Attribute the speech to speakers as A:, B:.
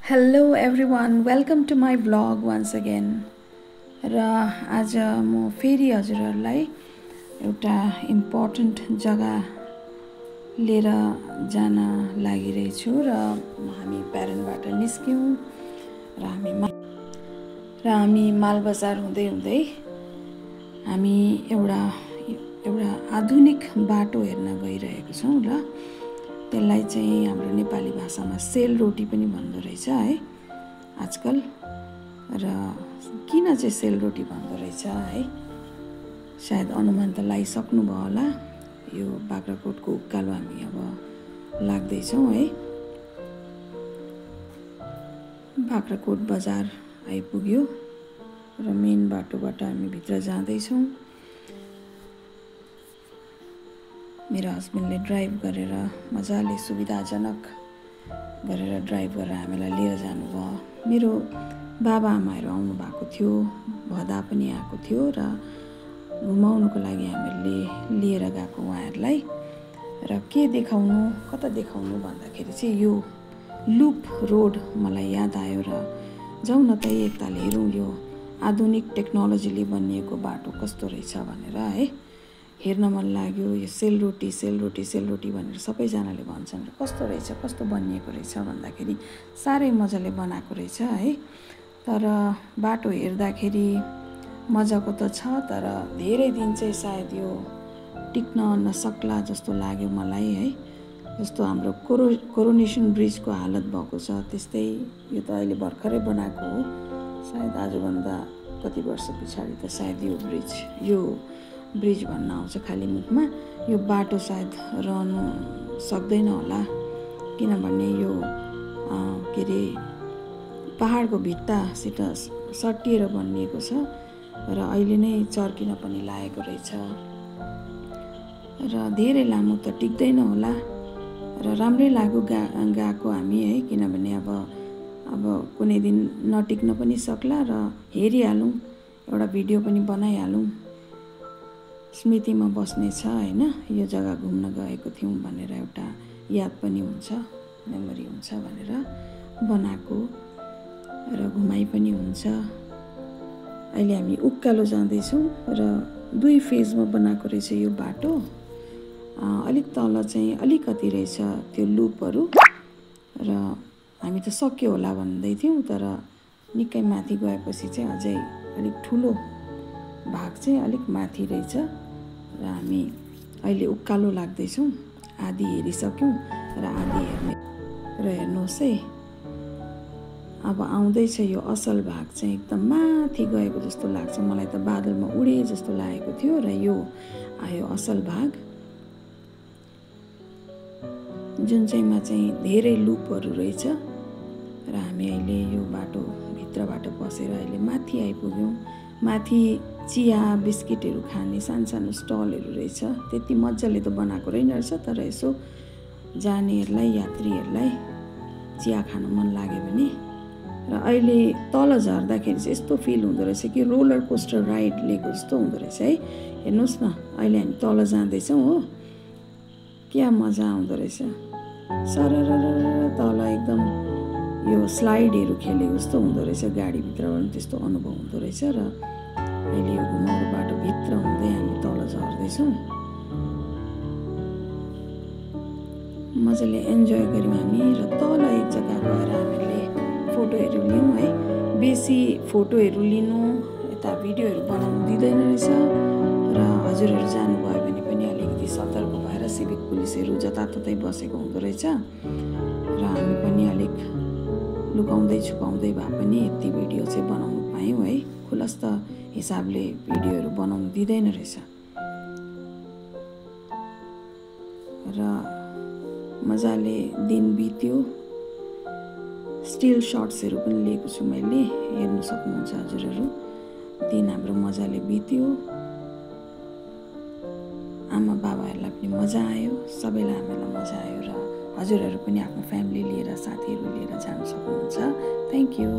A: Hello everyone, welcome to my vlog once again. र आज म फेरि हजुरहरूलाई एउटा इम्पोर्टेन्ट जग्गा लिएर जान लागिरहेछु र हामी प्यारेन्टबाट निस्क्यौँ र हामी मालबजार हुँदै हुँदै हामी एउटा आधुनिक बाटो हेर्न गइरहेको छौँ र त्यसलाई चाहिँ हाम्रो नेपाली भाषामा सेलरोटी पनि भन्दो रहेछ है आजकल। र किन चाहिँ सेलरोटी भन्दो रहेछ है, सायद अनुमान त लगाइसक्नुभयो होला। यो बाग्राकोटको उकालो हामी अब लाग्दैछौँ है। बाग्राकोट बजार आइपुग्यो र मेन बाटोबाट हामी भित्र जाँदैछौँ। मेरो हस्बेन्डले ड्राइभ गरेर मजाले सुविधाजनक गरेर ड्राइभ गरेर हामीलाई लिएर जानुभयो। मेरो बाबा आमाहरू आउनु भएको थियो, भदा पनि आएको थियो र घुमाउनुको लागि हामीले लिएर गएको उहाँहरूलाई। र के देखाउनु, कता देखाउनु भन्दाखेरि चाहिँ यो लुप रोड मलाई याद आयो र जाउँ न त एकताल हेरौँ यो आधुनिक टेक्नोलोजीले बनिएको बाटो कस्तो रहेछ भनेर है हेर्न मन लाग्यो। यो सेलरोटी सेलरोटी सेलरोटी भनेर सबैजनाले भन्छन् र कस्तो रहेछ, कस्तो बनिएको रहेछ भन्दाखेरि साह्रै मजाले बनाएको रहेछ है। तर बाटो हेर्दाखेरि मजाको त छ, तर धेरै दिन चाहिँ सायद यो टिक्न नसक्ला जस्तो लाग्यो मलाई है। जस्तो हाम्रो कोरोनेसन ब्रिजको हालत भएको छ त्यस्तै यो त अहिले भर्खरै बनाएको हो, सायद आजभन्दा कति वर्ष पछाडि त सायद यो ब्रिज भन्न आउँछ खाली मुखमा। यो बाटो सायद रहनु सक्दैन होला, किनभने यो के अरे पहाडको भित्तासित सट्टिएर बनिएको छ र अहिले नै चर्किन पनि लागेको रहेछ र धेरै लामो त टिक्दैन होला र राम्रै लाग्यो गएको हामी है। किनभने अब कुनै दिन नटिक्न पनि सक्ला र हेरिहालौँ, एउटा भिडियो पनि बनाइहालौँ, स्मृतिमा बस्नेछ होइन। यो जग्गा घुम्न गएको थियौँ भनेर एउटा याद पनि हुन्छ, मेमोरी हुन्छ भनेर बनाएको र घुमाइ पनि हुन्छ। अहिले हामी उकालो जाँदैछौँ र 2 फेजमा बनाएको रहेछ यो बाटो। अलिक तल चाहिँ अलिकति रहेछ त्यो लुपहरू र हामी त सक्यो होला भन्दै थियौँ, तर निकै माथि गएपछि चाहिँ अझै अलिक ठुलो भाग चाहिँ अलिक माथि रहेछ र हामी अहिले उकालो लाग्दैछौँ। आधी हेरिसक्यौँ र आधी हेर्ने र हेर्नुहोस् है, अब आउँदैछ यो असल भाग चाहिँ एकदम माथि गएको जस्तो लाग्छ मलाई त, बादलमा उडे जस्तो लागेको थियो र यो आयो असल भाग जुन चाहिँमा चाहिँ धेरै लुपहरू रहेछ। र हामी अहिले यो बाटो भित्रबाट पसेर अहिले माथि आइपुग्यौँ। माथि चिया बिस्किटहरू खाने सानो स्टलहरू रहेछ, त्यति मजाले त बनाएको रहेन रहेछ, तर यसो जानेहरूलाई यात्रीहरूलाई चिया खान मन लाग्यो भने। र अहिले तल झर्दाखेरि चाहिँ यस्तो फिल हुँदो रहेछ कि रोलर कोस्टर राइड लिएको जस्तो हुँदो रहेछ है। हेर्नुहोस् न, अहिले हामी तल जाँदैछौँ हो, क्या मजा आउँदो रहेछ। सरर तल एकदम यो स्लाइडहरू खेलेको जस्तो हुँदो रहेछ, गाडीभित्रबाट त्यस्तो अनुभव हुँदो रहेछ। र अहिले यो घुमाउरो बाटोभित्र हुँदै हामी तल झर्दैछौँ। मजाले इन्जोय गऱ्यौँ हामी र तल एक जग्गा गएर हामीले फोटोहरू लियौँ है। बेसी फोटोहरू लिनु, यता भिडियोहरू बनाउनु दिँदैन रहेछ र हजुरहरू जानुभयो भने पनि अलिकति सतर्क भएर सिभिक पुलिसहरू जताततै बसेको हुँदो रहेछ र हामी पनि अलिक लुकाउँदै छुपाउँदै भए पनि यति भिडियो चाहिँ बनाउनु पायौँ है। खुलस्त हिसाबले भिडियोहरू बनाउनु दिँदैन रहेछ र मजाले दिन बित्यो। स्टिल सर्ट्सहरू पनि लिएको छु मैले, हेर्नु सक्नुहुन्छ हजुरहरू। दिन हाम्रो मजाले बित्यो, आमा बाबाहरूलाई पनि मजा आयो, सबैलाई हामीलाई मजा आयो र हजुरहरू पनि आफ्नो फ्यामिली लिएर साथीहरू लिएर जान सक्नुहुन्छ। Thank you.